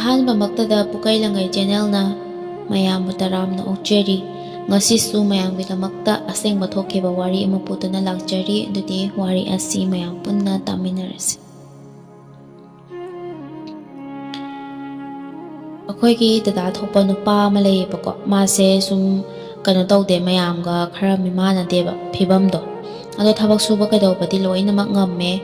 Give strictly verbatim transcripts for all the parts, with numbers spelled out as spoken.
ꯑꯍꯥꯟꯕꯃꯛꯇꯗ ꯄꯨꯀꯩ ꯂꯪꯒꯩ ꯆꯦꯅꯦꯜꯅ ꯃꯌꯥꯝꯕꯨ ꯇꯔꯥꯝꯅ ꯑꯣꯛꯆꯔꯤ꯫ ꯉꯁꯤꯁꯨ ꯃꯌꯥꯝꯒꯤꯗꯃꯛꯇ ꯑꯁꯦꯡꯕ ꯊꯣꯛꯈꯤꯕ ꯋꯥꯔꯤ ꯑꯃ ꯄꯨꯗꯨꯅ ꯂꯥꯛꯆꯔꯤ꯫ ꯑꯗꯨꯗꯤ ꯋꯥꯔꯤ ꯑꯁꯤ ꯃꯌꯥꯝ ꯄꯨꯟꯅ ꯇꯥꯃꯤꯟꯅꯔꯁꯤ꯫ ꯑꯩꯈꯣꯏꯒꯤ ꯗꯗꯥ ꯊꯣꯛꯄ ꯅꯨꯄꯥ ꯑꯃ ꯂꯩꯌꯦꯕꯀꯣ꯫ ꯃꯥꯁꯦ ꯁꯨꯝ ꯀꯩꯅꯣ ꯇꯧꯗꯦ, ꯃꯌꯥꯝꯒ ꯈꯔ ꯃꯤꯃꯥꯟꯅꯗꯦꯕ ꯐꯤꯕꯝꯗꯣ꯫ ꯑꯗꯣ ꯊꯕꯛ ꯁꯨꯕ ꯀꯩꯗꯧꯕꯗꯤ ꯂꯣꯏꯅꯃꯛ ꯉꯝꯃꯦ꯫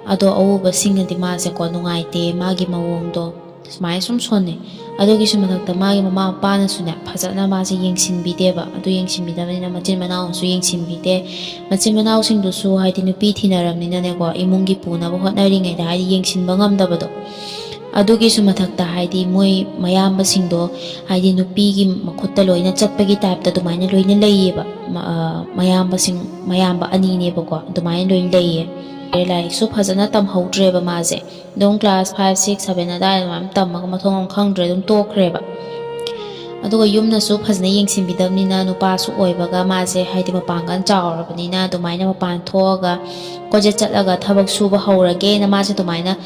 ꯑꯗꯣ ꯑꯎꯕꯁꯤꯡꯅꯗꯤ ꯃꯥꯁꯦꯀꯣ ꯅꯨꯡꯉꯥꯏꯇꯦ, ꯃꯥꯒꯤ ꯃꯑꯣꯡꯗꯣ ꯁꯨꯃꯥꯏꯅ ꯁꯨꯝ ꯁꯣꯟꯅꯩ꯫ ꯑꯗꯨꯒꯤꯁꯨ ꯃꯊꯛꯇ ꯃꯥꯒꯤ ꯃꯃꯥ ꯃꯄꯥꯅꯁꯨꯅꯦ ꯐꯖꯅ ꯃꯥꯁꯦ ꯌꯦꯡꯁꯤꯟꯕꯤꯗꯦꯕ꯫ ꯑꯗꯨ ꯌꯦꯡꯁꯤꯟꯕꯤꯗꯕꯅꯤꯅ ꯃꯆꯤꯟ ꯃꯅꯥꯎꯁꯨ ꯌꯦꯡꯁꯤꯟꯕꯤꯗꯦ꯫ ꯃꯆꯤꯟ ꯃꯅꯥꯎꯁꯤꯡꯗꯨꯁꯨ ꯍꯥꯏꯗꯤ ꯅꯨꯄꯤ ꯊꯤꯅꯔꯕꯅꯤꯅꯅꯦꯀꯣ, ꯏꯃꯨꯡꯒꯤ ꯄꯨꯅꯕ ꯍꯣꯠꯅꯔꯤꯉꯩꯗ ꯍꯥꯏꯗꯤ ꯌꯦꯡꯁꯤꯟꯕ ꯉꯝꯗꯕꯗꯣ꯫ ꯑꯗꯨꯒꯤꯁꯨ ꯃꯊꯛꯇ ꯍꯥꯏꯗꯤ ꯃꯣꯏ ꯃꯌꯥꯝꯕꯁꯤꯡꯗꯣ ꯍꯥꯏꯗꯤ ꯅꯨꯄꯤꯒꯤ ꯃꯈꯨꯠꯇ ꯂꯣꯏꯅ ꯆꯠꯄꯒꯤ ꯇꯥꯏꯞꯇ ꯑꯗꯨꯃꯥꯏꯅ ꯂꯣꯏꯅ ꯂꯩꯌꯦꯕ꯫ ꯃ-, ꯑ, ꯃꯌꯥꯝꯕꯁꯤꯡ, ꯃꯌꯥꯝꯕ ꯑꯅꯤꯅꯦꯕꯀꯣ, ꯑꯗꯨꯃꯥꯏꯅ ꯂꯣꯏꯅ ꯂꯩꯌꯦ꯫ ꯂꯥꯏꯔꯤꯛꯁꯨ ꯐꯖꯅ ꯇꯝꯍꯧꯗ꯭ꯔꯦꯕ ꯃꯥꯁꯦ꯫ ꯑꯗꯨꯝ class five, six, seven ꯑꯗꯥꯏꯗ ꯑꯗꯨꯃꯥꯏꯅ ꯇꯝꯃꯒ ꯃꯊꯣꯡ ꯑꯃ ꯈꯪꯗ꯭ꯔꯦ, ꯑꯗꯨꯝ ꯇꯣꯛꯈ꯭ꯔꯦꯕ꯫ ꯑꯗꯨꯒ ꯌꯨꯝꯅꯁꯨ ꯐꯖꯅ ꯌꯦꯡꯁꯤꯟꯕꯤꯗꯕꯅꯤꯅ, ꯅꯨꯄꯥꯁꯨ ꯑꯣꯏꯕꯒ ꯃꯥꯁꯦ ꯍꯥꯏꯗꯤ ꯃꯄꯥꯡꯒꯜ ꯆꯥꯎꯔꯕꯅꯤꯅ ꯑꯗꯨꯃꯥꯏꯅ ꯃꯄꯥꯟ ꯊꯣꯛꯑꯒ ꯀꯣꯏꯆꯠ ꯆꯠꯂꯒ ꯊꯕꯛ ꯁꯨꯕ ꯍꯧꯔꯒꯦꯅ ꯃꯥꯁꯦ ꯑꯗꯨꯃꯥꯏꯅ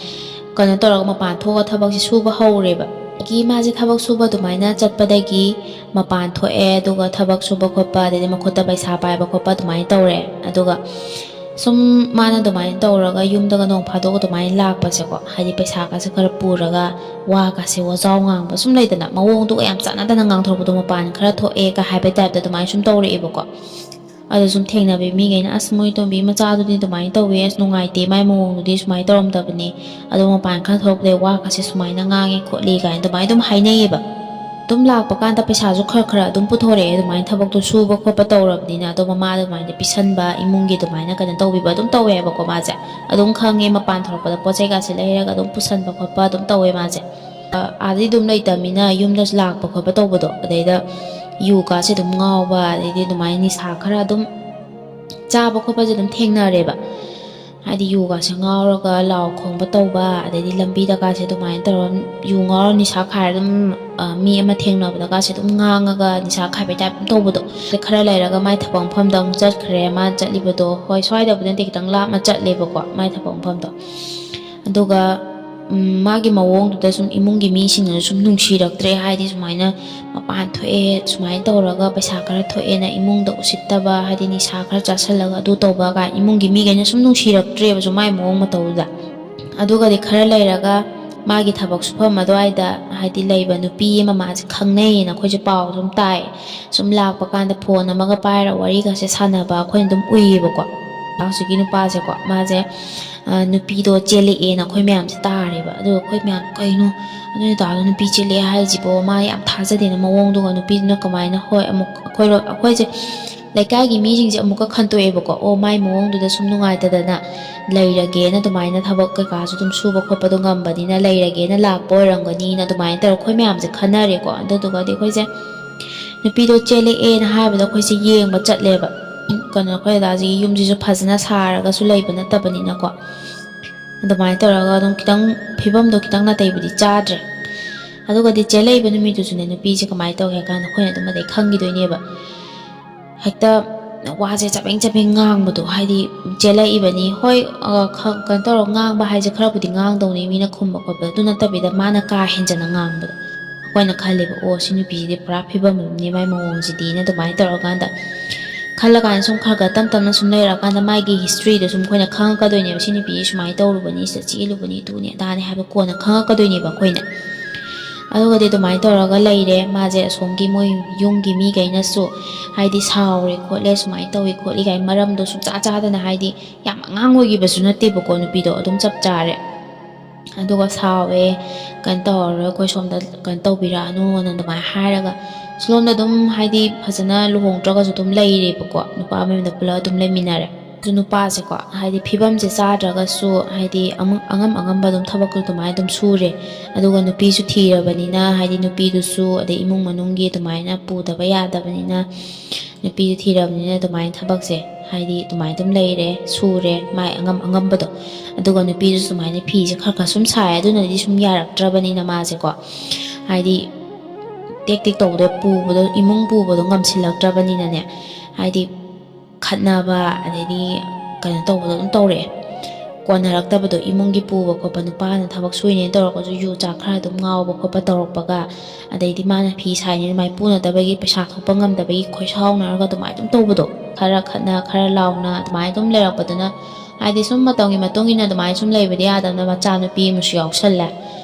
ꯀꯩꯅꯣ ꯇꯧꯔꯒ ꯃꯄꯥꯟ ꯊꯣꯛꯑꯒ ꯊꯕꯛꯁꯦ ꯁꯨꯕ ꯍꯧꯔꯦꯕ꯫ ꯑꯗꯒꯤ ꯃꯥꯁꯦ ꯊꯕꯛ ꯁꯨꯕ ꯑꯗꯨꯃꯥꯏꯅ ꯆꯠꯄꯗꯒꯤ ꯃꯄꯥꯟ ꯊꯣꯛꯑꯦ, ꯑꯗꯨꯒ ꯊꯕꯛ ꯁꯨꯕ ꯈꯣꯠꯄ, ꯑꯗꯩꯗꯤ ꯃꯈꯨꯠꯇ ꯄꯩꯁꯥ ꯄꯥꯏꯕ ꯈꯣꯠꯄ ꯑꯗꯨꯃꯥꯏꯅ ꯇꯧꯔꯦ꯫ ꯑꯗꯨꯒ ꯁꯨꯝ ꯃꯥꯅ ꯑꯗꯨꯃꯥꯏꯅ ꯇꯧꯔꯒ ꯌꯨꯝꯗꯒ ꯅꯣꯡ ꯐꯥꯗꯣꯛ ꯑꯗꯨꯃꯥꯏꯅ ꯂꯥꯛꯄꯁꯦꯀꯣ, ꯍꯥꯏꯗꯤ ꯄꯩꯁꯥꯒꯁꯦ ꯈꯔ ꯄꯨꯔꯒ ꯋꯥꯒꯁꯦ ꯋꯥꯖꯥꯎ ꯉꯥꯡꯕ ꯁꯨꯝ ꯂꯩꯗꯅ, ꯃꯑꯣꯡꯗꯨꯒ ꯌꯥꯝ ꯆꯥꯟꯅꯗꯅ ꯉꯥꯡꯊꯣꯔꯛꯄꯗꯣ, ꯃꯄꯥꯟ ꯈꯔ ꯊꯣꯛꯑꯦꯒ ꯍꯥꯏꯕꯩ ꯇꯥꯏꯞꯇ ꯑꯗꯨꯃꯥꯏꯅ ꯁꯨꯝ ꯇꯧꯔꯛꯑꯦꯕꯀꯣ꯫ ꯑꯗꯣ ꯁꯨꯝ ꯊꯦꯡꯅꯕꯤ ꯃꯤꯈꯩꯅ, "ꯑꯁ, ꯃꯣꯏ ꯇꯣꯝꯕꯤ ꯃꯆꯥꯗꯨꯗꯤ ꯑꯗꯨꯃꯥꯏꯅ ꯇꯧꯋꯦ, ꯑꯁ, ꯅꯨꯡꯉꯥꯏꯇꯦ, ꯃꯥꯏ ꯃꯑꯣꯡꯗꯨꯗꯤ ꯁꯨꯃꯥꯏꯅ ꯇꯧꯔꯝꯗꯕꯅꯦ, ꯑꯗꯣ ꯃꯄꯥꯟ ꯈꯔ ꯊꯣꯛꯂꯛꯄꯗꯩ ꯋꯥꯒꯁꯦ ꯁꯨꯃꯥꯏꯅ ꯉꯥꯡꯉꯦ ꯈꯣꯠꯂꯤ" ꯀꯥꯏꯅ ꯑꯗꯨꯃꯥꯏꯅ ꯑꯗꯨꯝ ꯍꯥꯏꯅꯩꯌꯦꯕ꯫ ꯑꯗꯨꯝ ꯂꯥꯛꯄ ꯀꯥꯟꯗ ꯄꯩꯁꯥꯁꯨ ꯈꯔ ꯈꯔ ꯑꯗꯨꯝ ꯄꯨꯊꯣꯔꯛꯑꯦ, ꯑꯗꯨꯃꯥꯏꯅ ꯊꯕꯛꯇꯣ ꯁꯨꯕ ꯈꯣꯠꯄ ꯇꯧꯔꯕꯅꯤꯅ꯫ ꯑꯗꯣ ꯃꯃꯥꯗ ꯑꯗꯨꯃꯥꯏꯅ ꯄꯤꯁꯟꯕ, ꯏꯃꯨꯡꯒꯤ ꯑꯗꯨꯃꯥꯏꯅ ꯀꯩꯅꯣ ꯇꯧꯕꯤꯕ ꯑꯗꯨꯝ ꯇꯧꯋꯦꯕꯀꯣ ꯃꯥꯁꯦ꯫ ꯑꯗꯨꯝ ꯈꯪꯉꯦ, ꯃꯄꯥꯟ ꯊꯣꯛꯂꯛꯄꯗ ꯄꯣꯠ ꯆꯩꯒꯥꯁꯦ ꯂꯩꯔꯒ ꯑꯗꯨꯝ ꯄꯨꯁꯟꯕ ꯈꯣꯠꯄ ꯑꯗꯨꯝ ꯇꯧꯋꯦ ꯃꯥꯁꯦ꯫ ꯑ, ꯑꯥꯗꯗꯤ ꯑꯗꯨꯝ ꯂꯩꯇꯕꯅꯤꯅ ꯌꯨꯝꯗꯁꯨ ꯂꯥꯛꯄ ꯈꯣꯠꯄ ꯇꯧꯕꯗꯣ, ꯑꯗꯩꯗ ꯌꯨꯒꯥꯁꯦ ꯑꯗꯨꯝ ꯉꯥꯎꯕ, ꯑꯗꯩꯗꯤ ꯑꯗꯨꯃꯥꯏꯅ ꯅꯤꯁꯥ ꯈꯔ ꯑꯗꯨꯝ ꯆꯥꯕ ꯈꯣꯠꯄꯁꯦ ꯑꯗꯨꯝ ꯊꯦꯡꯅꯔꯦꯕ꯫ ꯍꯥꯏꯗꯤ ꯌꯨꯒꯥꯁꯦ ꯉꯥꯎꯔꯒ ꯂꯥꯎ ꯈꯣꯡꯕ ꯇꯧꯕ, ꯑꯗꯩꯗꯤ ꯂꯝꯕꯤꯗꯒꯥꯁꯦ ꯑꯗꯨꯃꯥꯏꯅ ꯇꯧꯔꯒ ꯌꯨ ꯉꯥꯎꯔ ꯅꯤꯁꯥ ꯈꯥꯏꯔ ꯑꯗꯨꯝ, ꯑ, ꯃꯤ ꯑꯃ ꯊꯦꯡꯅꯕꯗꯒꯥꯁꯦ ꯑꯗꯨꯝ ꯉꯥꯡꯉꯒ ꯅꯤꯁꯥ ꯈꯥꯏꯕꯩ ꯇꯥꯏꯞ ꯑꯗꯨꯝ ꯇꯧꯕꯗꯣ꯫ ꯑꯗꯩ ꯈꯔ ꯂꯩꯔꯒ ꯃꯥꯏ ꯊꯕꯛ ꯃꯐꯝꯗ ꯑꯃꯨꯛ ꯆꯠꯈ꯭ꯔꯦ꯫ ꯃꯥ ꯆꯠꯂꯤꯕꯗꯣ, ꯍꯣꯏ, ꯁ꯭ꯋꯥꯏꯗꯕꯨꯗꯤ ꯅꯠꯇꯦ, ꯈꯤꯇꯪ ꯂꯥꯞꯅ ꯆꯠꯂꯦꯕꯀꯣ ꯃꯥꯏ ꯊꯕꯛ ꯃꯐꯝꯗꯣ꯫ ꯑꯗꯨꯒ ꯎꯝ, ꯃꯥꯒꯤ ꯃꯑꯣꯡꯗꯨꯗ ꯁꯨꯝ ꯏꯃꯨꯡꯒꯤ ꯃꯤꯁꯤꯡꯅꯁꯨ ꯁꯨꯝ ꯅꯨꯡꯁꯤꯔꯛꯇ꯭ꯔꯦ꯫ ꯍꯥꯏꯗꯤ ꯁꯨꯃꯥꯏꯅ ꯃꯄꯥꯟ ꯊꯣꯛꯑꯦ, ꯁꯨꯃꯥꯏꯅ ꯇꯧꯔꯒ ꯄꯩꯁꯥ ꯈꯔ ꯊꯣꯛꯑꯦꯅ ꯏꯃꯨꯡꯗ ꯎꯁꯤꯠꯇꯕ, ꯍꯥꯏꯗꯤ ꯅꯤꯁꯥ ꯈꯔ ꯆꯥꯁꯜꯂꯒ ꯑꯗꯨ ꯇꯧꯕ ꯀꯥꯏ ꯏꯃꯨꯡꯒꯤ ꯃꯤꯈꯩꯅ ꯁꯨꯝ ꯅꯨꯡꯁꯤꯔꯛꯇ꯭ꯔꯦꯕꯁꯨ ꯃꯥꯏ ꯃꯑꯣꯡ ꯃꯇꯧꯗꯨꯗ꯫ ꯑꯗꯨꯒꯗꯤ ꯈꯔ ꯂꯩꯔꯒ ꯃꯥꯒꯤ ꯊꯕꯛ ꯁꯨꯐꯝ ꯑꯗꯨꯋꯥꯏꯗ ꯍꯥꯏꯗꯤ ꯂꯩꯕ ꯅꯨꯄꯤ ꯑꯃ ꯃꯥꯁꯦ ꯈꯪꯅꯩꯌꯦꯅ ꯑꯩꯈꯣꯏꯁꯦ ꯄꯥꯎ ꯑꯗꯨꯝ ꯇꯥꯏ꯫ ꯁꯨꯝ ꯂꯥꯛꯄ ꯀꯥꯟꯗ ꯐꯣꯟ ꯑꯃꯒ ꯄꯥꯏꯔ ꯋꯥꯔꯤꯒꯁꯦ ꯁꯥꯟꯅꯕ ꯑꯩꯈꯣꯏꯅ ꯑꯗꯨꯝ ꯎꯏꯌꯦꯕꯀꯣ꯫ ꯍꯧꯖꯤꯛꯀꯤ ꯅꯨꯄꯥꯁꯦꯀꯣ, ꯃꯥꯁꯦ, ꯑ, ꯅꯨꯄꯤꯗꯣ ꯆꯦꯜꯂꯛꯑꯦꯅ ꯑꯩꯈꯣꯏ ꯃꯌꯥꯝꯁꯦ ꯇꯥꯔꯦꯕ꯫ ꯑꯗꯨꯒ ꯑꯩꯈꯣꯏ ꯃꯌꯥꯝ, "ꯀꯩꯅꯣ, ꯑꯗꯨ ꯅꯨꯄꯥꯗꯣ ꯅꯨꯄꯤ ꯆꯦꯜꯂꯛꯑꯦ ꯍꯥꯏꯁꯤꯕꯣ? ꯃꯥ ꯌꯥꯝ ꯊꯥꯖꯗꯦꯅ ꯃꯑꯣꯡꯗꯨꯒ, ꯅꯨꯄꯤꯗꯨꯅ ꯀꯃꯥꯏꯅ?" ꯍꯣꯏ, ꯑꯃꯨꯛ ꯑꯩꯈꯣꯏꯔꯣ-, ꯑꯩꯈꯣꯏꯁꯦ ꯂꯩꯀꯥꯏꯒꯤ ꯃꯤꯁꯤꯡꯁꯦ ꯑꯃꯨꯛꯀ ꯈꯟꯇꯣꯛꯑꯦꯕꯀꯣ꯫ "ꯑꯣ, ꯃꯥꯏ ꯃꯑꯣꯡꯗꯨꯗ ꯁꯨꯝ ꯅꯨꯡꯉꯥꯏꯇꯗꯅ ꯂꯩꯔꯒꯦꯅ, ꯑꯗꯨꯃꯥꯏꯅ ꯊꯕꯛ ꯀꯩꯀꯥꯁꯨ ꯑꯗꯨꯝ ꯁꯨꯕ ꯈꯣꯠꯄꯗꯣ ꯉꯝꯕꯅꯤꯅ ꯂꯩꯔꯒꯦꯅ ꯂꯥꯛꯄ ꯑꯣꯏꯔꯝꯒꯅꯤꯅ" ꯑꯗꯨꯃꯥꯏꯅ ꯇꯧꯔꯒ ꯑꯩꯈꯣꯏ ꯃꯌꯥꯝꯁꯦ ꯈꯟꯅꯔꯦꯀꯣ꯫ ꯑꯗꯨꯗꯨꯒꯗꯤ ꯑꯩꯈꯣꯏꯁꯦ ꯅꯨꯄꯤꯗꯣ ꯆꯦꯜꯂꯛꯑꯦꯅ ꯍꯥꯏꯕꯗꯣ ꯑꯩꯈꯣꯏꯁꯦ ꯌꯦꯡꯕ ꯆꯠꯂꯦꯕ꯫ ꯀꯩꯅꯣ, ꯑꯩꯈꯣꯏ ꯗꯗꯥꯁꯤꯒꯤ ꯌꯨꯝꯁꯤꯁꯨ ꯐꯖꯅ ꯁꯥꯔꯒꯁꯨ ꯂꯩꯕ ꯅꯠꯇꯕꯅꯤꯅꯀꯣ꯫ ꯑꯗꯨꯃꯥꯏꯅ ꯇꯧꯔꯒ ꯑꯗꯨꯝ ꯈꯤꯇꯪ ꯐꯤꯕꯝꯗꯣ ꯈꯤꯇꯪ ꯅꯥꯇꯩꯕꯨꯗꯤ ꯆꯥꯗ꯭ꯔꯦ꯫ ꯑꯗꯨꯒꯗꯤ ꯆꯦꯜꯂꯛꯏꯕ ꯅꯨꯃꯤꯠꯇꯨꯁꯨꯅꯦ, ꯅꯨꯄꯤꯁꯦ ꯀꯃꯥꯏꯅ ꯇꯧꯒꯦ ꯍꯥꯏ ꯀꯥꯟꯗ ꯑꯩꯈꯣꯏꯅ ꯑꯗꯨꯝ ꯑꯗꯩ ꯈꯪꯈꯤꯗꯣꯏꯅꯦꯕ꯫ ꯍꯦꯛꯇ ꯋꯥꯁꯦ ꯆꯕꯦꯡ ꯆꯕꯦꯡ ꯉꯥꯡꯕꯗꯣ, ꯍꯥꯏꯗꯤ ꯆꯦꯜꯂꯛꯏꯕꯅꯤ꯫ ꯍꯣꯏ, ꯑ, ꯈ-, ꯀꯩꯅꯣ ꯇꯧꯔꯒ ꯉꯥꯡꯕ ꯍꯥꯏꯁꯦ ꯈꯔꯕꯨꯗꯤ ꯉꯥꯡꯗꯧꯅꯤ ꯃꯤꯅ ꯈꯨꯝꯕ ꯈꯣꯠꯄꯗ, ꯑꯗꯨ ꯅꯠꯇꯕꯤꯗ ꯃꯥꯅ ꯀꯥ ꯍꯦꯟꯖꯟꯅ ꯉꯥꯡꯕꯗꯣ꯫ ꯑꯩꯈꯣꯏꯅ ꯈꯜꯂꯦꯕ, "ꯑꯣ, ꯁꯤ ꯅꯨꯄꯤꯁꯤꯗꯤ ꯄꯨꯔꯥ ꯐꯤꯕꯝ ꯑꯃꯅꯤ ꯃꯥꯏ ꯃꯑꯣꯡꯁꯤꯗꯤꯅ" ꯑꯗꯨꯃꯥꯏꯅ ꯇꯧꯔꯀꯥꯟꯗ ꯈꯜꯂꯀꯥꯟꯗ ꯁꯨꯝ ꯈꯔ ꯈꯔ ꯇꯞ ꯇꯞꯅ ꯁꯨꯝ ꯂꯩꯔꯛꯑꯀꯥꯟꯗ ꯃꯥꯒꯤ ꯍꯤꯁꯇ꯭ꯔꯤꯗꯣ ꯁꯨꯝ ꯑꯩꯈꯣꯏꯅ ꯈꯪꯉꯛꯀꯗꯣꯏꯅꯦꯕ꯫ "ꯁꯤ ꯅꯨꯄꯤꯁꯤ ꯁꯨꯃꯥꯏꯅ ꯇꯧꯔꯨꯕꯅꯤ, ꯁꯤꯗ ꯆꯦꯜꯂꯨꯕꯅꯤ, ꯑꯗꯨꯅꯤ ꯑꯗꯥꯅꯤ" ꯍꯥꯏꯕ ꯀꯣꯟꯅ ꯈꯪꯉꯛꯀꯗꯣꯏꯅꯦꯕ ꯑꯩꯈꯣꯏꯅ꯫ ꯑꯗꯨꯒꯗꯤ ꯑꯗꯨꯃꯥꯏꯅ ꯇꯧꯔꯒ ꯂꯩꯔꯦ꯫ ꯃꯥꯁꯦ ꯑꯁꯣꯝꯒꯤ ꯃꯣꯏ ꯌꯨꯝꯒꯤ ꯃꯤꯈꯩꯅꯁꯨ ꯍꯥꯏꯗꯤ ꯁꯥꯎꯔꯦ ꯈꯣꯠꯂꯦ, ꯁꯨꯃꯥꯏꯅ ꯇꯧꯏ ꯈꯣꯠꯂꯤ ꯀꯥꯏꯅ ꯃꯔꯝꯗꯣ ꯁꯨꯡꯆꯥ ꯆꯥꯗꯅ, ꯍꯥꯏꯗꯤ ꯌꯥꯝ ꯑꯉꯥꯡ ꯑꯣꯏꯈꯤꯕꯁꯨ ꯅꯠꯇꯦꯕꯀꯣ, ꯅꯨꯄꯤꯗꯣ ꯑꯗꯨꯝ ꯆꯞ ꯆꯥꯔꯦ꯫ ꯑꯗꯨꯒ ꯁꯥꯎꯋꯦ, "ꯀꯩꯅꯣ ꯇꯧꯔꯔꯣꯏ, ꯑꯩꯈꯣꯏ ꯁꯣꯝꯗ ꯀꯩꯅꯣ ꯇꯧꯕꯤꯔꯛꯑꯅꯨꯅ" ꯑꯗꯨꯃꯥꯏꯅ ꯍꯥꯏꯔꯒ ꯁꯣꯝꯗ ꯑꯗꯨꯝ ꯍꯥꯏꯗꯤ ꯐꯖꯅ ꯂꯨꯍꯣꯡꯗ꯭ꯔꯒꯁꯨ ꯑꯗꯨꯝ ꯂꯩꯔꯦꯕꯀꯣ, ꯅꯨꯄꯥ ꯃꯌꯨꯝꯗ ꯄꯨꯂꯞ ꯑꯗꯨꯝ ꯂꯩꯃꯤꯟꯅꯔꯦ꯫ ꯑꯗꯨ ꯅꯨꯄꯥꯁꯦꯀꯣ, ꯍꯥꯏꯗꯤ ꯐꯤꯕꯝꯁꯦ ꯆꯥꯗ꯭ꯔꯒꯁꯨ ꯍꯥꯏꯗꯤ ꯑꯃꯨꯛ ꯑꯉꯝ ꯑꯉꯝꯕ ꯑꯗꯨꯝ ꯊꯕꯛꯇꯣ ꯑꯗꯨꯃꯥꯏꯅ ꯑꯗꯨꯝ ꯁꯨꯔꯦ꯫ ꯑꯗꯨꯒ ꯅꯨꯄꯤꯁꯨ ꯊꯤꯔꯕꯅꯤꯅ, ꯍꯥꯏꯗꯤ ꯅꯨꯄꯤꯗꯨꯁꯨ ꯑꯗꯩ ꯏꯃꯨꯡ ꯃꯅꯨꯡꯒꯤ ꯑꯗꯨꯃꯥꯏꯅ ꯄꯨꯗꯕ ꯌꯥꯗꯕꯅꯤꯅ, ꯅꯨꯄꯤꯁꯨ ꯊꯤꯔꯕꯅꯤꯅ ꯑꯗꯨꯃꯥꯏꯅ ꯊꯕꯛꯁꯦ ꯍꯥꯏꯗꯤ ꯑꯗꯨꯃꯥꯏꯅ ꯑꯗꯨꯝ ꯂꯩꯔꯦ, ꯁꯨꯔꯦ ꯃꯥꯏ ꯑꯉꯝ ꯑꯉꯝꯕꯗꯣ꯫ ꯑꯗꯨꯒ ꯅꯨꯄꯤꯗꯨꯁꯨ ꯑꯗꯨꯃꯥꯏꯅ ꯐꯤꯁꯦ ꯈꯔ ꯈꯔ ꯁꯨꯝ ꯁꯥꯏ, ꯑꯗꯨꯅꯗꯤ ꯁꯨꯝ ꯌꯥꯔꯛꯇ꯭ꯔꯕꯅꯤꯅ ꯃꯥꯁꯦꯀꯣ, ꯍꯥꯏꯗꯤ ꯇꯦꯛ ꯇꯦꯛ ꯇꯧꯕꯗꯣ, ꯄꯨꯕꯗꯣ, ꯏꯃꯨꯡ ꯄꯨꯕꯗꯣ ꯉꯝꯁꯤꯜꯂꯛꯇ꯭ꯔꯕꯅꯤꯅꯅꯦ, ꯍꯥꯏꯗꯤ ꯈꯠꯅꯕ ꯑꯗꯩꯗꯤ ꯀꯩꯅꯣ ꯇꯧꯕꯗꯣ ꯑꯗꯨꯝ ꯇꯧꯔꯛꯑꯦ꯫ ꯀꯣꯟꯅꯔꯛꯇꯕꯗꯣ, ꯏꯃꯨꯡꯒꯤ ꯄꯨꯕ ꯈꯣꯠꯄ, ꯅꯨꯄꯥꯅ ꯊꯕꯛ ꯁꯨꯏꯅꯦꯅ ꯇꯧꯔꯛꯄꯁꯨ ꯌꯨ ꯆꯥ ꯈꯔ ꯑꯗꯨꯝ ꯉꯥꯎꯕ ꯈꯣꯠꯄ ꯇꯧꯔꯛꯄꯒ, ꯑꯗꯩꯗꯤ ꯃꯥꯅ ꯐꯤ ꯁꯥꯏꯅꯦꯅ ꯃꯥꯏ ꯄꯨꯅꯗꯕꯒꯤ ꯄꯩꯁꯥ ꯊꯣꯛꯄ ꯉꯝꯗꯕꯒꯤ ꯈꯣꯏꯁꯥꯎꯅꯔꯒ ꯑꯗꯨꯃꯥꯏꯅ ꯑꯗꯨꯝ ꯇꯧꯕꯗꯣ, ꯈꯔ ꯈꯠꯅ ꯈꯔ ꯂꯥꯎꯅ ꯑꯗꯨꯃꯥꯏꯅ ꯑꯗꯨꯝ ꯂꯩꯔꯛꯄꯗꯨꯅ, ꯍꯥꯏꯗꯤ ꯁꯨꯝ ꯃꯇꯝꯒꯤ ꯃꯇꯨꯡ ꯏꯟꯅ ꯑꯗꯨꯃꯥꯏꯅ ꯁꯨꯝ ꯂꯩꯕꯗꯤ ꯌꯥꯗꯕꯅ ꯃꯆꯥꯅꯨꯄꯤ ꯑꯃꯁꯨ ꯌꯥꯎꯁꯜꯂꯦ꯫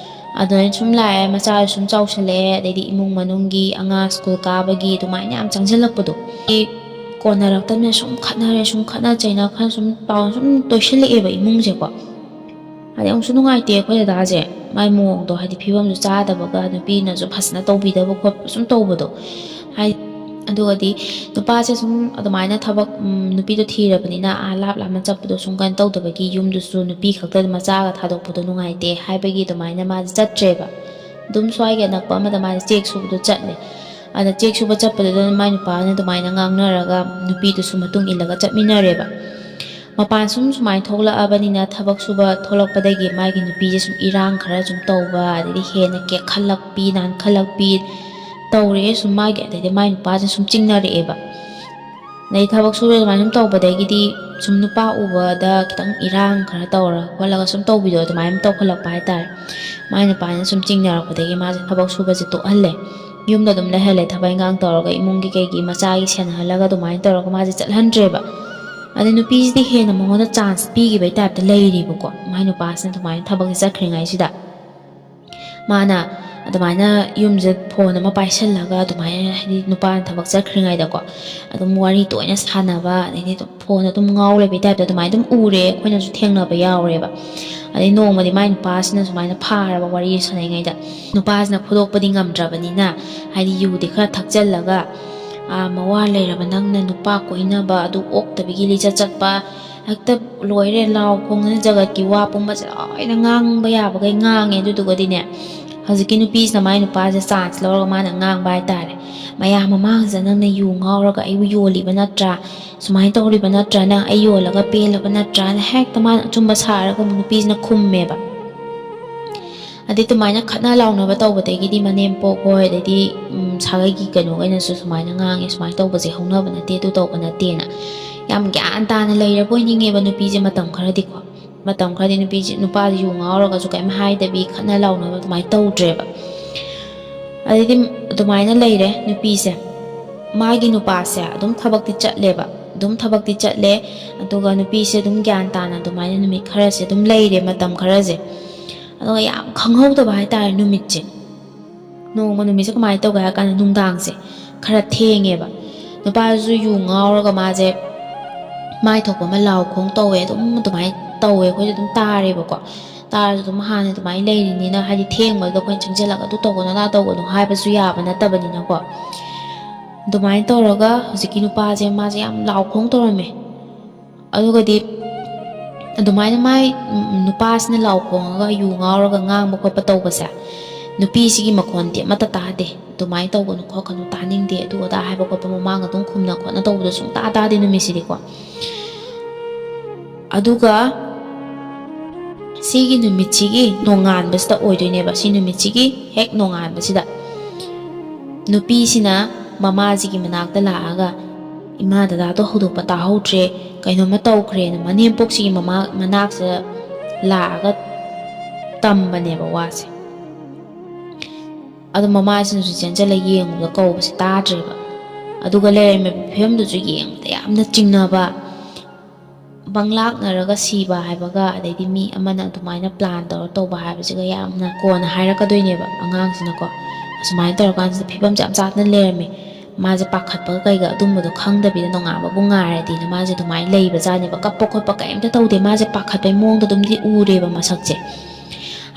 ꯑꯗꯨꯃꯥꯏꯅ ꯁꯨꯝ ꯂꯥꯛꯑꯦ, ꯃꯆꯥꯁꯨ ꯁꯨꯝ ꯆꯥꯎꯁꯜꯂꯛꯑꯦ, ꯑꯗꯩꯗꯤ ꯏꯃꯨꯡ ꯃꯅꯨꯡꯒꯤ ꯑꯉꯥꯡ ꯁ꯭ꯀꯨꯜ ꯀꯥꯕꯒꯤ ꯑꯗꯨꯃꯥꯏꯅ ꯌꯥꯝ ꯆꯪꯁꯤꯜꯂꯛꯄꯗꯣ, ꯀꯣꯟꯅꯔꯛꯇꯕꯅ ꯁꯨꯝ ꯈꯠꯅꯔꯦ, ꯁꯨꯝ ꯈꯠꯅ ꯆꯩꯅ ꯈꯔ ꯁꯨꯝ ꯄꯥꯎ ꯁꯨꯝ ꯇꯣꯏꯁꯤꯜꯂꯛꯑꯦꯕ ꯏꯃꯨꯡꯁꯦꯀꯣ꯫ ꯍꯥꯏꯗꯤ ꯑꯃꯨꯛꯁꯨ ꯅꯨꯡꯉꯥꯏꯇꯦ ꯑꯩꯈꯣꯏ ꯗꯗꯥꯁꯦ, ꯃꯥꯏ ꯃꯑꯣꯡꯗꯣ, ꯍꯥꯏꯗꯤ ꯐꯤꯕꯝꯁꯨ ꯆꯥꯗꯕꯒ, ꯅꯨꯄꯤꯅꯁꯨ ꯐꯖꯅ ꯇꯧꯕꯤꯗꯕ ꯈꯣꯠꯄ ꯁꯨꯝ ꯇꯧꯕꯗꯣ꯫ ꯍꯥꯏ ꯑꯗꯨꯒꯗꯤ ꯅꯨꯄꯥꯁꯦ ꯁꯨꯝ ꯑꯗꯨꯃꯥꯏꯅ ꯊꯕꯛ, ꯎꯝ, ꯅꯨꯄꯤꯗꯣ ꯊꯤꯔꯕꯅꯤꯅ ꯑꯥ ꯂꯥꯞ ꯂꯥꯞꯅ ꯆꯠꯄꯗꯣ ꯁꯨꯝ ꯀꯩꯅꯣ ꯇꯧꯗꯕꯒꯤ, ꯌꯨꯝꯗꯨꯁꯨ ꯅꯨꯄꯤ ꯈꯛꯇ ꯃꯆꯥꯒ ꯊꯥꯗꯣꯛꯄꯗꯣ ꯅꯨꯡꯉꯥꯏꯇꯦ ꯍꯥꯏꯕꯒꯤ ꯑꯗꯨꯃꯥꯏꯅ ꯃꯥꯁꯦ ꯆꯠꯇ꯭ꯔꯦꯕ꯫ ꯑꯗꯨꯝ ꯁ꯭ꯋꯥꯏꯒꯤ ꯑꯅꯛꯄ ꯑꯃꯗ ꯃꯥꯁꯦ ꯆꯦꯛ ꯁꯨꯕꯗꯣ ꯆꯠꯂꯦ꯫ ꯑꯗ ꯆꯦꯛ ꯁꯨꯕ ꯆꯠꯄꯗꯨꯗ ꯃꯥꯏ ꯅꯨꯄꯥꯅ ꯑꯗꯨꯃꯥꯏꯅ ꯉꯥꯡꯅꯔꯒ ꯅꯨꯄꯤꯗꯨꯁꯨ ꯃꯇꯨꯡ ꯏꯜꯂꯒ ꯆꯠꯃꯤꯟꯅꯔꯦꯕ꯫ ꯃꯄꯥꯟ ꯁꯨꯝ ꯁꯨꯃꯥꯏꯅ ꯊꯣꯛꯂꯛꯑꯕꯅꯤꯅ, ꯊꯕꯛ ꯁꯨꯕ ꯊꯣꯛꯂꯛꯄꯗꯒꯤ ꯃꯥꯒꯤ ꯅꯨꯄꯤꯁꯦ ꯁꯨꯝ ꯏꯔꯥꯡ ꯈꯔ ꯁꯨꯝ ꯇꯧꯕ, ꯑꯗꯩꯗꯤ ꯍꯦꯟꯅ ꯀꯦꯛꯈꯠꯂꯛꯄꯤ, ꯅꯥꯟꯈꯠꯂꯛꯄꯤ ꯇꯧꯔꯛꯑꯦ ꯁꯨꯝ ꯃꯥꯒꯤ꯫ ꯑꯗꯩꯗꯤ ꯃꯥꯏ ꯅꯨꯄꯥꯁꯦ ꯁꯨꯝ ꯆꯤꯡꯅꯔꯛꯑꯦꯕ꯫ ꯑꯗꯩ ꯊꯕꯛ ꯁꯨꯔꯦ ꯑꯗꯨꯃꯥꯏꯅ ꯁꯨꯝ ꯇꯧꯕꯗꯒꯤꯗꯤ ꯁꯨꯝ ꯅꯨꯄꯥ ꯎꯕꯗ ꯈꯤꯇꯪ ꯏꯔꯥꯡ ꯈꯔ ꯇꯧꯔ ꯈꯣꯠꯂꯒ ꯁꯨꯝ ꯇꯧꯕꯤꯗꯣ, ꯑꯗꯨꯃꯥꯏꯅ ꯇꯧꯈꯠꯂꯛꯄ ꯍꯥꯏꯇꯥꯔꯦ꯫ ꯃꯥꯏ ꯅꯨꯄꯥꯅ ꯁꯨꯝ ꯆꯤꯡꯅꯔꯛꯄꯗꯒꯤ ꯃꯥꯁꯦ ꯊꯕꯛ ꯁꯨꯕꯁꯦ ꯇꯣꯛꯍꯜꯂꯦ꯫ ꯌꯨꯝꯗ ꯑꯗꯨꯝ ꯂꯩꯍꯜꯂꯦ, ꯊꯕꯛ ꯏꯟꯈꯥꯡ ꯇꯧꯔꯒ, ꯏꯃꯨꯡꯒꯤ ꯀꯩꯒꯤ ꯃꯆꯥꯒꯤ ꯁꯦꯟꯅꯍꯜꯂꯒ ꯑꯗꯨꯃꯥꯏꯅ ꯇꯧꯔꯒ ꯃꯥꯁꯦ ꯆꯠꯍꯟꯗ꯭ꯔꯦꯕ꯫ ꯑꯗꯩ ꯅꯨꯄꯤꯁꯤꯗꯤ ꯍꯦꯟꯅ ꯃꯉꯣꯟꯗ ꯆꯥꯟꯁ ꯄꯤꯈꯤꯕꯩ ꯇꯥꯏꯞꯇ ꯂꯩꯔꯤꯕꯀꯣ, ꯃꯥꯏ ꯅꯨꯄꯥꯁꯤꯅ ꯑꯗꯨꯃꯥꯏꯅ ꯊꯕꯛꯁꯦ ꯆꯠꯈ꯭ꯔꯤꯉꯩꯁꯤꯗ꯫ ꯃꯥꯅ ꯑꯗꯨꯃꯥꯏꯅ ꯌꯨꯝꯁꯤꯗ ꯐꯣꯟ ꯑꯃ ꯄꯥꯏꯁꯜꯂꯒ ꯑꯗꯨꯃꯥꯏꯅ, ꯍꯥꯏꯗꯤ ꯅꯨꯄꯥꯅ ꯊꯕꯛ ꯆꯠꯈ꯭ꯔꯤꯉꯩꯗꯀꯣ, ꯑꯗꯨꯝ ꯋꯥꯔꯤ ꯇꯣꯏꯅ ꯁꯥꯟꯅꯕ, ꯑꯗꯩꯗꯤ ꯑꯗꯨꯝ ꯐꯣꯟ ꯑꯗꯨꯝ ꯉꯥꯎ ꯂꯩꯕꯩ ꯇꯥꯏꯞꯇ ꯑꯗꯨꯃꯥꯏꯅ ꯑꯗꯨꯝ ꯎꯔꯦ, ꯑꯩꯈꯣꯏꯅꯁꯨ ꯊꯦꯡꯅꯕ ꯌꯥꯎꯔꯦꯕ꯫ ꯑꯗꯩ ꯅꯣꯡꯃꯗꯤ ꯃꯥꯏ ꯅꯨꯄꯥꯁꯤꯅ ꯁꯨꯃꯥꯏꯅ ꯐꯥꯔꯕ, ꯋꯥꯔꯤ ꯁꯥꯟꯅꯔꯤꯉꯩꯗ ꯅꯨꯄꯥꯁꯤꯅ ꯐꯨꯗꯣꯛꯄꯗꯤ ꯉꯝꯗ꯭ꯔꯕꯅꯤꯅ, ꯍꯥꯏꯗꯤ ꯌꯨꯗꯤ ꯈꯔ ꯊꯛꯆꯜꯂꯒ, "ꯑꯥ, ꯃꯋꯥ ꯂꯩꯔꯕ ꯅꯪꯅ ꯅꯨꯄꯥ ꯀꯣꯏꯅꯕ ꯑꯗꯨ ꯑꯣꯛꯇꯕꯤꯒꯤ ꯂꯤꯆꯠ ꯆꯠꯄ, ꯍꯦꯛꯇ ꯂꯣꯏꯔꯦ, ꯂꯥꯎ ꯈꯣꯡꯗꯅ ꯖꯒꯠꯀꯤ ꯋꯥ ꯄꯨꯝꯕꯁꯦ ꯂꯣꯏꯅ ꯉꯥꯡꯕ ꯌꯥꯕꯈꯩ ꯉꯥꯡꯉꯦ꯫ ꯑꯗꯨꯗꯨꯒꯗꯤꯅꯦ, ꯍꯧꯖꯤꯛꯀꯤ ꯅꯨꯄꯤꯁꯤꯅ ꯃꯥꯏ ꯅꯨꯄꯥꯁꯦ ꯆꯥꯟꯁ ꯂꯧꯔꯒ ꯃꯥꯅ ꯉꯥꯡꯕ ꯍꯥꯏꯇꯥꯔꯦ, "ꯃꯌꯥꯝ ꯃꯃꯥꯡꯁꯤꯗ ꯅꯪꯅ ꯌꯨ ꯉꯥꯎꯔꯒ ꯑꯩꯕꯨ ꯌꯣꯜꯂꯤꯕ ꯅꯠꯇ꯭ꯔꯥ? ꯁꯨꯃꯥꯏꯅ ꯇꯧꯔꯤꯕ ꯅꯠꯇ꯭ꯔꯥ? ꯅꯪ ꯑꯩ ꯌꯣꯜꯂꯒ ꯄꯦꯜꯂꯕ ꯅꯠꯇ꯭ꯔꯥꯅ?" ꯍꯦꯛꯇ ꯃꯥꯅ ꯑꯆꯨꯝꯕ ꯁꯥꯔꯒ ꯑꯃꯨꯛ ꯅꯨꯄꯤꯁꯤꯅ ꯈꯨꯝꯃꯦꯕ꯫ ꯑꯗꯩ ꯑꯗꯨꯃꯥꯏꯅ ꯈꯠꯅ ꯂꯥꯎꯅꯕ ꯇꯧꯕꯗꯒꯤꯗꯤ ꯃꯅꯦꯝꯄꯣꯛ ꯍꯣꯏ, ꯑꯗꯩꯗꯤ, ꯎꯝ, ꯁꯥꯒꯩꯒꯤ ꯀꯩꯅꯣꯈꯩꯅꯁꯨ ꯁꯨꯃꯥꯏꯅ ꯉꯥꯡꯉꯦ, "ꯁꯨꯃꯥꯏꯅ ꯇꯧꯕꯁꯦ ꯍꯧꯅꯕ ꯅꯠꯇꯦ, ꯑꯗꯨ ꯇꯧꯕ ꯅꯠꯇꯦꯅ", ꯌꯥꯝ ꯒ꯭ꯌꯥꯟ ꯇꯥꯅ ꯂꯩꯔꯕꯣꯏ ꯅꯤꯡꯉꯦꯕ ꯅꯨꯄꯤꯁꯦ ꯃꯇꯝ ꯈꯔꯗꯤꯀꯣ꯫ ꯃꯇꯝ ꯈꯔꯗꯤ ꯅꯨꯄꯤꯁꯦ, ꯅꯨꯄꯥꯁꯦ ꯌꯨ ꯉꯥꯎꯔꯒꯁꯨ ꯀꯩꯝ ꯍꯥꯏꯗꯕꯤ, ꯈꯠꯅ ꯂꯥꯎꯅꯕ ꯑꯗꯨꯃꯥꯏꯅ ꯇꯧꯗ꯭ꯔꯦꯕ꯫ ꯑꯗꯩꯗꯤ ꯑꯗꯨꯃꯥꯏꯅ ꯂꯩꯔꯦ ꯅꯨꯄꯤꯁꯦ꯫ ꯃꯥꯒꯤ ꯅꯨꯄꯥꯁꯦ ꯑꯗꯨꯝ ꯊꯕꯛꯇꯤ ꯆꯠꯂꯦꯕ, ꯑꯗꯨꯝ ꯊꯕꯛꯇꯤ ꯆꯠꯂꯦ꯫ ꯑꯗꯨꯒ ꯅꯨꯄꯤꯁꯦ ꯑꯗꯨꯝ ꯒ꯭ꯌꯥꯟ ꯇꯥꯅ ꯑꯗꯨꯃꯥꯏꯅ ꯅꯨꯃꯤꯠ ꯈꯔꯁꯦ ꯑꯗꯨꯝ ꯂꯩꯔꯦ, ꯃꯇꯝ ꯈꯔꯁꯦ꯫ ꯑꯗꯨꯒ ꯌꯥꯝ ꯈꯪꯍꯧꯗꯕ ꯍꯥꯏꯇꯥꯔꯦ, ꯅꯨꯃꯤꯠꯁꯦ, ꯅꯣꯡꯃ ꯅꯨꯃꯤꯠꯁꯦ ꯀꯃꯥꯏꯅ ꯇꯧꯒꯦ ꯍꯥꯏ ꯀꯥꯟꯗ, ꯅꯨꯡꯗꯥꯡꯁꯦ ꯈꯔ ꯊꯦꯡꯉꯦꯕ꯫ ꯅꯨꯄꯥꯁꯨ ꯌꯨ ꯉꯥꯎꯔꯒ ꯃꯥꯁꯦ ꯃꯥꯏ ꯊꯣꯛꯄ ꯑꯃ ꯂꯥꯎ ꯈꯣꯡ ꯇꯧꯋꯦ, ꯑꯗꯨꯝ ꯑꯗꯨꯃꯥꯏꯅ ꯇꯧꯋꯦ꯫ ꯑꯩꯈꯣꯏꯁꯨ ꯑꯗꯨꯝ ꯇꯥꯔꯦꯕꯀꯣ꯫ ꯇꯥꯔꯁꯨ ꯑꯗꯨꯝ ꯍꯥꯟꯅ ꯑꯗꯨꯃꯥꯏꯅ ꯂꯩꯔꯤꯅꯤꯅ, ꯍꯥꯏꯗꯤ ꯊꯦꯡꯕꯗꯨꯗ ꯑꯩꯈꯣꯏꯅ ꯆꯪꯁꯤꯜꯂꯒ "ꯑꯗꯨ ꯇꯧꯒꯅꯨ, ꯑꯗꯥ ꯇꯧꯒꯅꯨ" ꯍꯥꯏꯕꯁꯨ ꯌꯥꯕ ꯅꯠꯇꯕꯅꯤꯅꯀꯣ꯫ ꯑꯗꯨꯃꯥꯏꯅ ꯇꯧꯔꯒ ꯍꯧꯖꯤꯛꯀꯤ ꯅꯨꯄꯥꯁꯦ, ꯃꯥꯁꯦ ꯌꯥꯝ ꯂꯥꯎ ꯈꯣꯡ ꯇꯧꯔꯝꯃꯦ꯫ ꯑꯗꯨꯒꯗꯤ ꯑꯗꯨꯃꯥꯏꯅ ꯃꯥꯏ, ꯎꯝ, ꯅꯨꯄꯥꯁꯤꯅ ꯂꯥꯎ ꯈꯣꯡꯉꯒ ꯌꯨ ꯉꯥꯎꯔꯒ ꯉꯥꯡꯕ ꯈꯣꯠꯄ ꯇꯧꯕꯁꯦ, ꯅꯨꯄꯤꯁꯤꯒꯤ ꯃꯈꯣꯟꯗꯤ ꯑꯃꯠꯇ ꯇꯥꯗꯦ꯫ "ꯑꯗꯨꯃꯥꯏꯅ ꯇꯧꯒꯅꯨ ꯈꯣꯠꯀꯅꯨ, ꯇꯥꯅꯤꯡꯗꯦ", ꯑꯗꯨ ꯑꯗꯥ ꯍꯥꯏꯕ ꯈꯣꯠꯄ, ꯃꯃꯥꯡ ꯑꯗꯨꯝ ꯈꯨꯝꯅ ꯈꯣꯠꯅ ꯇꯧꯕꯗꯣ ꯁꯨꯡꯇꯥ ꯇꯥꯗꯦ ꯅꯨꯃꯤꯠꯁꯤꯗꯤꯀꯣ꯫ ꯑꯗꯨꯒ ꯁꯤꯒꯤ ꯅꯨꯃꯤꯠꯁꯤꯒꯤ ꯅꯣꯡꯉꯥꯟꯕꯁꯤꯗ ꯑꯣꯏꯗꯣꯏꯅꯦꯕ, ꯁꯤ ꯅꯨꯃꯤꯠꯁꯤꯒꯤ ꯍꯦꯛ ꯅꯣꯡꯉꯥꯟꯕꯁꯤꯗ ꯅꯨꯄꯤꯁꯤꯅ ꯃꯃꯥꯁꯤꯒꯤ ꯃꯅꯥꯛꯇ ꯂꯥꯛꯑꯒ, "ꯏꯃꯥ ꯗꯗꯥꯗꯣ ꯍꯧꯗꯣꯛꯄ ꯇꯥꯍꯧꯗ꯭ꯔꯦ, ꯀꯩꯅꯣꯝꯃ ꯇꯧꯈ꯭ꯔꯦꯅ" ꯃꯅꯦꯝꯄꯣꯛꯁꯤꯒꯤ ꯃꯃꯥ ꯃꯅꯥꯛꯁꯤꯗ ꯂꯥꯛꯑꯒ ꯇꯝꯕꯅꯦꯕ ꯋꯥꯁꯦ꯫ ꯑꯗꯣ ꯃꯃꯥꯁꯤꯅꯁꯨ ꯆꯦꯟꯁꯤꯜꯂ ꯌꯦꯡꯕꯗ ꯀꯧꯕꯁꯦ ꯇꯥꯗ꯭ꯔꯦꯕ꯫ ꯑꯗꯨꯒ ꯂꯩꯔꯝꯃꯤꯕ ꯐꯤꯕꯝꯗꯨꯁꯨ ꯌꯦꯡꯕꯗ ꯌꯥꯝꯅ ꯆꯤꯡꯅꯕ, ꯃꯪꯂꯥꯛꯅꯔꯒ ꯁꯤꯕ ꯍꯥꯏꯕꯒ, ꯑꯗꯩꯗꯤ ꯃꯤ ꯑꯃꯅ ꯑꯗꯨꯃꯥꯏꯅ ꯄ꯭ꯂꯥꯟ ꯇꯧꯔ ꯇꯧꯕ ꯍꯥꯏꯕꯁꯤꯒ ꯌꯥꯝꯅ ꯀꯣꯟꯅ ꯍꯥꯏꯔꯛꯀꯗꯣꯏꯅꯦꯕ ꯑꯉꯥꯡꯁꯤꯅꯀꯣ꯫ ꯑꯁꯨꯃꯥꯏꯅ ꯇꯧꯔꯀꯥꯟꯁꯤꯗ ꯐꯤꯕꯝꯁꯦ ꯌꯥꯝ ꯆꯥꯗꯅ ꯂꯩꯔꯝꯃꯦ꯫ ꯃꯥꯁꯦ ꯄꯥꯈꯠꯄꯒ ꯀꯩꯒ ꯑꯗꯨꯝꯕꯗꯣ ꯈꯪꯗꯕꯤꯗ ꯅꯣꯡꯉꯥꯟꯕꯕꯨ ꯉꯥꯏꯔꯗꯤꯅ ꯃꯥꯁꯦ ꯑꯗꯨꯃꯥꯏꯅ ꯂꯩꯕꯖꯥꯠꯅꯦꯕ꯫ ꯀꯞꯄ ꯈꯣꯠꯄ ꯀꯩꯝꯇ ꯇꯧꯗꯦ꯫ ꯃꯥꯁꯦ ꯄꯥꯈꯠꯄꯩ ꯃꯑꯣꯡꯗ ꯑꯗꯨꯝꯗꯤ ꯎꯔꯦꯕ ꯃꯁꯛꯁꯦ꯫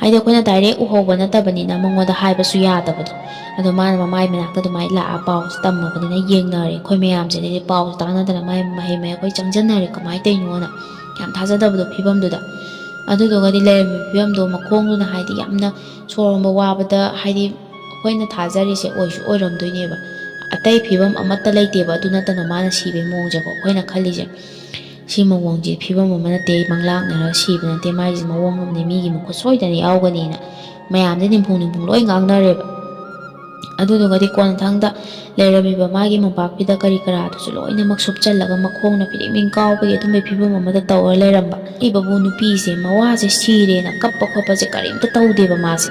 ꯍꯥꯏꯗꯤ ꯑꯩꯈꯣꯏꯅ ꯗꯥꯏꯔꯦꯛ ꯎꯍꯧꯕ ꯅꯠꯇꯕꯅꯤꯅ ꯃꯉꯣꯟꯗ ꯍꯥꯏꯕꯁꯨ ꯌꯥꯗꯕꯗꯣ꯫ ꯑꯗꯣ ꯃꯥꯅ ꯃꯃꯥꯏ ꯃꯅꯥꯛꯇ ꯑꯗꯨꯃꯥꯏꯅ ꯂꯥꯛꯑ ꯄꯥꯎꯁꯦ ꯇꯝꯃꯕꯅꯤꯅ ꯌꯦꯡꯅꯔꯦ ꯑꯩꯈꯣꯏ ꯃꯌꯥꯝꯁꯦ꯫ ꯑꯗꯩꯗꯤ ꯄꯥꯎꯁꯦ ꯇꯥꯟꯅꯗꯅ ꯃꯥꯏ ꯃꯍꯩ ꯃꯍꯩ ꯑꯩꯈꯣꯏ ꯆꯪꯁꯤꯟꯅꯔꯦ꯫ ꯀꯃꯥꯏꯅ ꯇꯧꯔꯤꯅꯣꯅ ꯌꯥꯝ ꯊꯥꯖꯗꯕꯗꯣ ꯐꯤꯕꯝꯗꯨꯗ꯫ ꯑꯗꯨꯗꯨꯒꯗꯤ ꯂꯩꯔꯝꯃꯤꯕ ꯐꯤꯕꯝꯗꯣ ꯃꯈꯣꯡꯗꯨꯅ ꯍꯥꯏꯗꯤ ꯌꯥꯝꯅ ꯁꯣꯔ ꯍꯣꯟꯕ ꯋꯥꯕꯗ, ꯍꯥꯏꯗꯤ ꯑꯩꯈꯣꯏꯅ ꯊꯥꯖꯔꯤꯁꯦ ꯑꯣꯏꯁꯨ ꯑꯣꯏꯔꯝꯗꯣꯏꯅꯦꯕ꯫ ꯑꯇꯩ ꯐꯤꯕꯝ ꯑꯃꯠꯇ ꯂꯩꯇꯦꯕ꯫ ꯑꯗꯨ ꯅꯠꯇꯅ ꯃꯥꯅ ꯁꯤꯕꯒꯤ ꯃꯑꯣꯡꯁꯦꯀꯣ, ꯑꯩꯈꯣꯏꯅ ꯈꯜꯂꯤꯁꯦ ꯁꯤ ꯃꯑꯣꯡꯁꯦ ꯐꯤꯕꯝ ꯑꯃ ꯅꯠꯇꯦ, ꯃꯪꯂꯥꯛꯅꯔꯒ ꯁꯤꯕ ꯅꯠꯇꯦ, ꯃꯥꯏꯁꯦ ꯃꯑꯣꯡ ꯑꯃꯅꯤ, ꯃꯤꯒꯤ ꯃꯈꯨꯠ ꯁꯣꯏꯗꯅ ꯌꯥꯎꯒꯅꯤꯅ ꯃꯌꯥꯝꯁꯦ ꯅꯤꯝꯐꯨꯡ ꯅꯤꯝꯐꯨꯡ ꯂꯣꯏ ꯉꯥꯡꯅꯔꯦꯕ꯫ ꯑꯗꯨꯗꯨꯒꯗꯤ ꯀꯣꯟꯊꯪꯗ ꯂꯩꯔꯝꯃꯤꯕ ꯃꯥꯒꯤ ꯃꯣꯝꯄꯥꯛꯐꯤꯗꯛ ꯀꯔꯤ ꯀꯔꯥꯗꯨꯁꯨ ꯂꯣꯏꯅꯃꯛ ꯁꯨꯞꯆꯜꯂꯒ ꯃꯈꯣꯡꯅ ꯐꯤꯔꯤꯡ ꯐꯤꯔꯤꯡ ꯀꯥꯎꯕꯒꯤ ꯑꯗꯨꯝꯕꯒꯤ ꯐꯤꯕꯝ ꯑꯃꯗ ꯇꯧꯔ ꯂꯩꯔꯝꯕ꯫ ꯏꯕꯕꯨ ꯅꯨꯄꯤꯁꯦ ꯃꯋꯥꯁꯦ ꯁꯤꯔꯦꯅ ꯀꯞꯄ ꯈꯣꯠꯄꯁꯦ ꯀꯔꯤꯝꯇ ꯇꯧꯗꯦꯕ ꯃꯥꯁꯦ꯫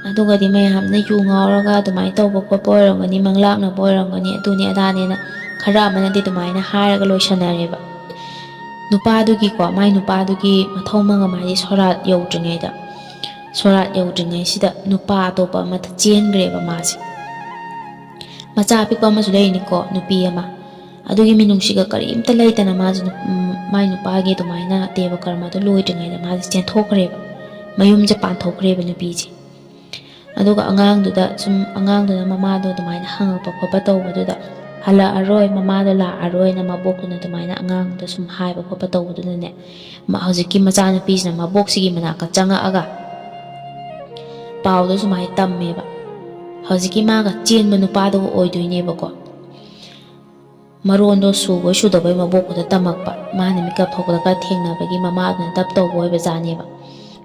ꯑꯗꯨꯒꯗꯤ ꯃꯌꯥꯝꯅ ꯌꯨ ꯉꯥꯎꯔꯒ ꯑꯗꯨꯃꯥꯏꯅ ꯇꯧꯕ ꯈꯣꯠꯄ ꯑꯣꯏꯔꯝꯒꯅꯤ, ꯃꯪꯂꯥꯛꯅꯕ ꯑꯣꯏꯔꯝꯒꯅꯤ, ꯑꯗꯨꯅꯤ ꯑꯗꯥꯅꯦꯅ ꯈꯔ ꯑꯃꯅꯗꯤ ꯑꯗꯨꯃꯥꯏꯅ ꯍꯥꯏꯔꯒ ꯂꯣꯏꯁꯟꯅꯔꯦꯕ꯫ ꯅꯨꯄꯥꯗꯨꯒꯤꯀꯣ, ꯃꯥꯏ ꯅꯨꯄꯥꯗꯨꯒꯤ ꯃꯊꯧ ꯃꯉꯝ ꯍꯥꯏꯗꯤ ꯁꯣꯔꯥꯠ ꯌꯧꯗ꯭ꯔꯤꯉꯩꯗ, ꯁꯣꯔꯥꯠ ꯌꯧꯗ꯭ꯔꯤꯉꯩꯁꯤꯗ ꯅꯨꯄꯥ ꯑꯇꯣꯞꯄ ꯑꯃꯗ ꯆꯦꯟꯈ꯭ꯔꯦꯕ ꯃꯥꯁꯦ꯫ ꯃꯆꯥ ꯑꯄꯤꯛꯄ ꯑꯃꯁꯨ ꯂꯩꯔꯤꯅꯤꯀꯣ, ꯅꯨꯄꯤ ꯑꯃ꯫ ꯑꯗꯨꯒꯤ ꯃꯤꯅꯨꯡꯁꯤꯒ ꯀꯔꯤꯝꯇ ꯂꯩꯇꯅ ꯃꯥꯁꯦ ꯅꯨ-, ꯎꯝ, ꯃꯥꯏ ꯅꯨꯄꯥꯒꯤ ꯑꯗꯨꯃꯥꯏꯅ ꯗꯦꯕ ꯀꯔꯃꯗꯣ ꯂꯣꯏꯗ꯭ꯔꯤꯉꯩꯗ ꯃꯥꯁꯦ ꯆꯦꯟꯊꯣꯛꯈ꯭ꯔꯦꯕ, ꯃꯌꯨꯝꯁꯦ ꯄꯥꯟꯊꯣꯛꯈ꯭ꯔꯦꯕ ꯅꯨꯄꯤꯁꯦ꯫ ꯑꯗꯨꯒ ꯑꯉꯥꯡꯗꯨꯗ ꯁꯨꯝ, ꯑꯉꯥꯡꯗꯨꯅ ꯃꯃꯥꯗꯣ ꯑꯗꯨꯃꯥꯏꯅ ꯍꯪꯉꯛꯄ ꯈꯣꯠꯄ ꯇꯧꯕꯗꯨꯗ, "ꯍꯜꯂꯛꯑꯔꯣꯏ, ꯃꯃꯥꯗꯣ ꯂꯥꯛꯑꯔꯣꯏꯅ" ꯃꯕꯣꯛꯇꯨꯅ ꯑꯗꯨꯃꯥꯏꯅ ꯑꯉꯥꯡꯗꯨꯗ ꯁꯨꯝ ꯍꯥꯏꯕ ꯈꯣꯠꯄ ꯇꯧꯕꯗꯨꯅꯅꯦ, ꯃ-, ꯍꯧꯖꯤꯛꯀꯤ ꯃꯆꯥꯅꯨꯄꯤꯁꯤꯅ ꯃꯕꯣꯛꯁꯤꯒꯤ ꯃꯅꯥꯛꯇ ꯆꯪꯉꯛꯑꯒ ꯄꯥꯎꯗꯣ ꯁꯨꯃꯥꯏꯅ ꯇꯝꯃꯦꯕ꯫ ꯍꯧꯖꯤꯛꯀꯤ ꯃꯥꯒ ꯆꯦꯟꯕ ꯅꯨꯄꯥꯗꯨꯒ ꯑꯣꯏꯗꯣꯏꯅꯦꯕꯀꯣ꯫ ꯃꯔꯣꯟꯗꯣ ꯁꯨꯕꯣꯏ ꯁꯨꯗꯕꯣꯏ ꯃꯕꯣꯛꯇꯨꯗ ꯇꯝꯃꯛꯄ꯫ ꯃꯥꯅ ꯃꯤꯀꯞ ꯊꯣꯛꯄꯗ ꯈꯔ ꯊꯦꯡꯅꯕꯒꯤ ꯃꯃꯥꯗꯨꯅ ꯗꯞ ꯇꯧꯕ ꯑꯣꯏꯕ ꯖꯥꯠꯅꯦꯕ꯫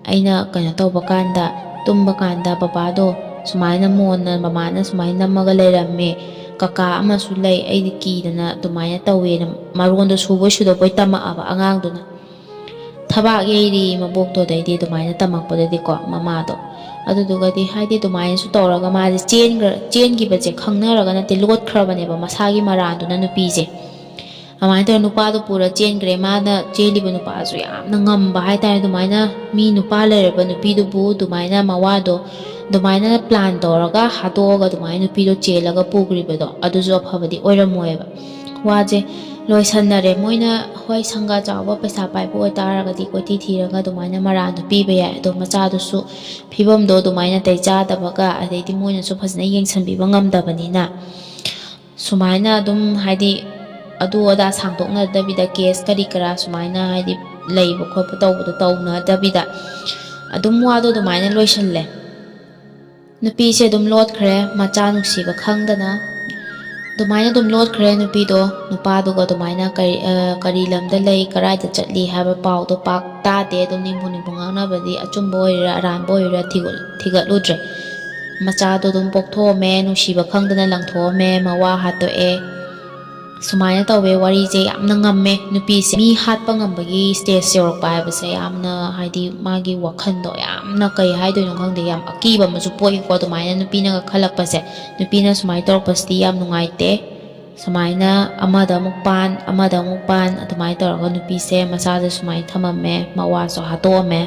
"ꯑꯩꯅ ꯀꯩꯅꯣ ꯇꯧꯕ ꯀꯥꯟꯗ, ꯇꯨꯝꯕ ꯀꯥꯟꯗ ꯕꯕꯥꯗꯣ ꯁꯨꯃꯥꯏꯅ ꯃꯣꯟꯅ ꯃꯃꯥꯅ ꯁꯨꯃꯥꯏꯅ ꯅꯝꯃꯒ ꯂꯩꯔꯝꯃꯦ꯫ ꯀꯀꯥ ꯑꯃꯁꯨ ꯂꯩ, ꯑꯩꯗꯤ ꯀꯤꯗꯅ ꯑꯗꯨꯃꯥꯏꯅ ꯇꯧꯋꯦꯅ" ꯃꯔꯣꯟꯗꯣ ꯁꯨꯕꯣꯏ ꯁꯨꯗꯕꯣꯏ ꯇꯝꯃꯛꯑꯕ ꯑꯉꯥꯡꯗꯨꯅ꯫ ꯊꯕꯥꯛ ꯌꯩꯔꯤ ꯃꯕꯣꯛꯇꯨꯗꯩꯗꯤ ꯑꯗꯨꯃꯥꯏꯅ ꯇꯝꯃꯛꯄꯗꯗꯤꯀꯣ ꯃꯃꯥꯗꯣ꯫ ꯑꯗꯨꯗꯨꯒꯗꯤ ꯍꯥꯏꯗꯤ ꯑꯗꯨꯃꯥꯏꯅꯁꯨ ꯇꯧꯔꯒ ꯃꯥꯁꯦ ꯆꯦꯟꯈ꯭ꯔ-, ꯆꯦꯟꯈꯤꯕꯁꯦ ꯈꯪꯅꯔꯒ ꯅꯠꯇꯦ, ꯂꯣꯠꯈ꯭ꯔꯕꯅꯦꯕ ꯃꯁꯥꯒꯤ ꯃꯔꯥꯟꯗꯨꯅ ꯅꯨꯄꯤꯁꯦ꯫ ꯑꯗꯨꯃꯥꯏꯅ ꯇꯧꯔ ꯅꯨꯄꯥꯗꯣ ꯄꯨꯔ ꯆꯦꯟꯈ꯭ꯔꯦ꯫ ꯃꯥꯅ ꯆꯦꯜꯂꯤꯕ ꯅꯨꯄꯥꯁꯨ ꯌꯥꯝꯅ ꯉꯝꯕ ꯍꯥꯏꯇꯥꯔꯦ꯫ ꯑꯗꯨꯃꯥꯏꯅ ꯃꯤ ꯅꯨꯄꯥ ꯂꯩꯔꯕ ꯅꯨꯄꯤꯗꯨꯕꯨ ꯑꯗꯨꯃꯥꯏꯅ ꯃꯋꯥꯗꯣ ꯑꯗꯨꯃꯥꯏꯅ ꯄ꯭ꯂꯥꯟ ꯇꯧꯔꯒ ꯍꯥꯠꯇꯣꯛꯑꯒ ꯑꯗꯨꯃꯥꯏꯅ ꯅꯨꯄꯤꯗꯣ ꯆꯦꯜꯂꯒ ꯄꯨꯈ꯭ꯔꯤꯕꯗꯣ ꯑꯗꯨꯁꯨ ꯑꯐꯕꯗꯤ ꯑꯣꯏꯔꯝꯃꯣꯏꯕ꯫ ꯋꯥꯁꯦ ꯂꯣꯏꯁꯟꯅꯔꯦ꯫ ꯃꯣꯏꯅ ꯍꯣꯏ ꯁꯪꯒ ꯆꯥꯎꯕ ꯄꯩꯁꯥ ꯄꯥꯏꯕ ꯑꯣꯏꯇꯥꯔꯒꯗꯤ ꯀꯣꯏꯊꯤ ꯊꯤꯔꯒ ꯑꯗꯨꯃꯥꯏꯅ ꯃꯔꯥꯟꯗꯣ ꯄꯤꯕ ꯌꯥꯏ꯫ ꯑꯗꯣ ꯃꯆꯥꯗꯨꯁꯨ ꯐꯤꯕꯝꯗꯣ ꯑꯗꯨꯃꯥꯏꯅ ꯅꯥꯇꯩ ꯆꯥꯗꯕꯒ ꯑꯗꯩꯗꯤ ꯃꯣꯏꯅꯁꯨ ꯐꯖꯅ ꯌꯦꯡꯁꯟꯕꯤꯕ ꯉꯝꯗꯕꯅꯤꯅ ꯁꯨꯃꯥꯏꯅ ꯑꯗꯨꯝ ꯍꯥꯏꯗꯤ ꯑꯗꯨ ꯑꯗꯥ ꯁꯥꯡꯗꯣꯛꯅꯗꯕꯤꯗ ꯀꯦꯁ ꯀꯔꯤ ꯀꯔꯥ ꯁꯨꯃꯥꯏꯅ ꯍꯥꯏꯗꯤ ꯂꯩꯕ ꯈꯣꯠꯄ ꯇꯧꯕꯗꯣ ꯇꯧꯅꯗꯕꯤꯗ ꯑꯗꯨꯝ ꯋꯥꯗꯣ ꯑꯗꯨꯃꯥꯏꯅ ꯂꯣꯏꯁꯜꯂꯦ꯫ ꯅꯨꯄꯤꯁꯦ ꯑꯗꯨꯝ ꯂꯣꯠꯈ꯭ꯔꯦ, ꯃꯆꯥ ꯅꯨꯡꯁꯤꯕ ꯈꯪꯗꯅ꯫ ꯑꯗꯨꯃꯥꯏꯅ ꯑꯗꯨꯝ ꯂꯣꯠꯈ꯭ꯔꯦ ꯅꯨꯄꯤꯗꯣ꯫ ꯅꯨꯄꯥꯗꯨꯒ ꯑꯗꯨꯃꯥꯏꯅ ꯀꯔꯤ, ꯑ, ꯀꯔꯤ ꯂꯝꯗ ꯂꯩ, ꯀꯔꯥꯏꯗ ꯆꯠꯂꯤ ꯍꯥꯏꯕ ꯄꯥꯎꯗꯣ ꯄꯥꯛ ꯇꯥꯗꯦ꯫ ꯑꯗꯨꯝ ꯅꯤꯡꯕꯨ ꯅꯤꯡꯕꯨ ꯉꯥꯡꯅꯕꯗꯤ ꯑꯆꯨꯝꯕ ꯑꯣꯏꯔꯤꯔꯥ ꯑꯔꯥꯟꯕ ꯑꯣꯏꯔꯤꯔꯥ ꯊꯤꯒꯠ-, ꯊꯤꯒꯠꯂꯨꯗ꯭ꯔꯦ꯫ ꯃꯆꯥꯗꯣ ꯑꯗꯨꯝ ꯄꯣꯛꯊꯣꯛꯑꯝꯃꯦ, ꯅꯨꯡꯁꯤꯕ ꯈꯪꯗꯅ ꯂꯪꯊꯣꯛꯑꯝꯃꯦ, ꯃꯋꯥ ꯍꯥꯠꯇꯣꯛꯑꯦ꯫ ꯁꯨꯃꯥꯏꯅ ꯇꯧꯋꯦ꯫ ꯋꯥꯔꯤꯁꯦ ꯌꯥꯝꯅ ꯉꯝꯃꯦ꯫ ꯅꯨꯄꯤꯁꯦ ꯃꯤ ꯍꯥꯠꯄ ꯉꯝꯕꯒꯤ ꯁ꯭ꯇꯦꯖ ꯌꯧꯔꯛꯄ ꯍꯥꯏꯕꯁꯦ ꯌꯥꯝꯅ, ꯍꯥꯏꯗꯤ, ꯃꯥꯒꯤ ꯋꯥꯈꯜꯗꯣ ꯌꯥꯝꯅ, ꯀꯩ ꯍꯥꯏꯗꯣꯏꯅꯣ ꯈꯪꯗꯦ, ꯌꯥꯝ ꯑꯀꯤꯕ ꯑꯃꯁꯨ ꯄꯣꯛꯏꯀꯣ꯫ ꯑꯗꯨꯃꯥꯏꯅ ꯅꯨꯄꯤꯅꯒ ꯈꯜꯂꯛꯄꯁꯦ, ꯅꯨꯄꯤꯅ ꯁꯨꯃꯥꯏꯅ ꯇꯧꯔꯛꯄꯁꯤꯗꯤ ꯌꯥꯝ ꯅꯨꯡꯉꯥꯏꯇꯦ꯫ ꯁꯨꯃꯥꯏꯅ ꯑꯃꯗ ꯑꯃꯨꯛ ꯄꯥꯟ, ꯑꯃꯗ ꯑꯃꯨꯛ ꯄꯥꯟ, ꯑꯗꯨꯃꯥꯏꯅ ꯇꯧꯔꯒ ꯅꯨꯄꯤꯁꯦ ꯃꯆꯥꯁꯦ ꯁꯨꯃꯥꯏꯅ ꯊꯝꯃꯝꯃꯦ, ꯃꯋꯥꯁꯨ ꯍꯥꯠꯇꯣꯛꯑꯝꯃꯦ꯫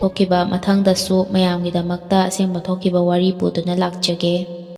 ꯊꯣꯛꯈꯤꯕ ꯃꯊꯪꯗꯁꯨ ꯃꯌꯥꯝꯒꯤꯗꯃꯛꯇ ꯑꯁꯦꯡꯕ ꯊꯣꯛꯈꯤꯕ ꯋꯥꯔꯤ ꯄꯨꯗꯨꯅ ꯂꯥꯛꯆꯒꯦ꯫